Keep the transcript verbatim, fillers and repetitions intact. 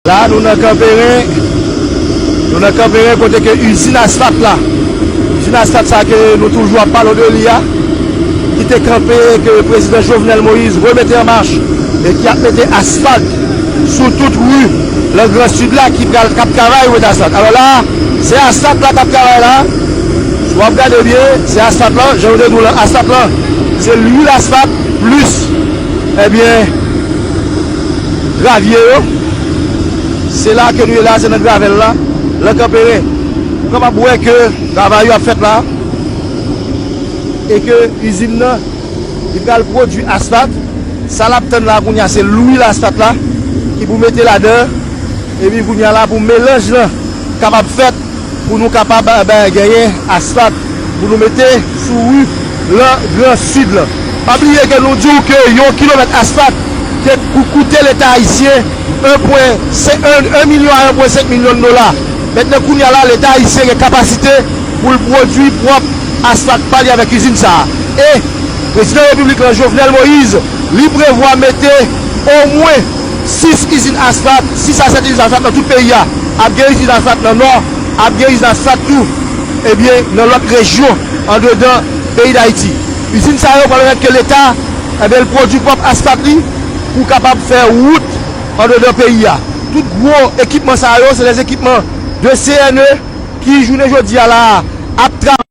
La, nou nan Kanperen. Nou nan Kanperen kote ke izin asfalt la, izin asfalt sa ke nou toujou ap pale de li a, ki te kanpe, ke prezidan Jovenel Moïse remete an mach e ki ap mete asfalt sou tout ri nan Gran Sid la ki pral, k ap travay pou mete asfalt. Alò la, se asfalt la k ap travay la. Si w ap gade byen, se asfalt lan, jan nou te di w lan, asfalt lan, se lwil asfalt plis, ebyen, gravye yo. Se la ke nou ye la, se nan gravèl la, nan Kanperen. Ou kapab wè ke travay yo ap fèt la, e ke izin nan, li pral pwodui asfalt. Sa l ap tann la kounye a, se lwil asfalt la, ki pou mete ladan, epi kounye a la, pou melanj lan kapab fèt, pou nou kapab, eh ben, genyen asfalt pou nou mete sou ri lan Gran Sid lan. Pa bliye ke nou di w ke yon kilomèt asfalt te kou-, koute Leta ayisyen en pwen senk, en, en milyon a en pwen senk milyon dola. Mentnan, kounye a la, Leta ayisyen gen kapasite pou l pwodui pwòp asfalt pa li avèk izin sa a. E prezidan repiblik lan, Jovenel Moïse, li prevwa mete omwen sis izin asfalt, sis a sèt izin asfalt nan tout peyi a. Ap gen izin asfalt nan Nò, ap gen izin asfalt tou, ebyen, nan lòt rejyon andedan peyi Dayiti. Izin sa yo pral pèmèt ke Leta, ebyen, l pwodui pwòp asfalt li pou kapab fè wout andedan peyi a. Tout gwo ekipman sa yo, se de ekipman de C N E ki, jounen jodi a la a, ap travay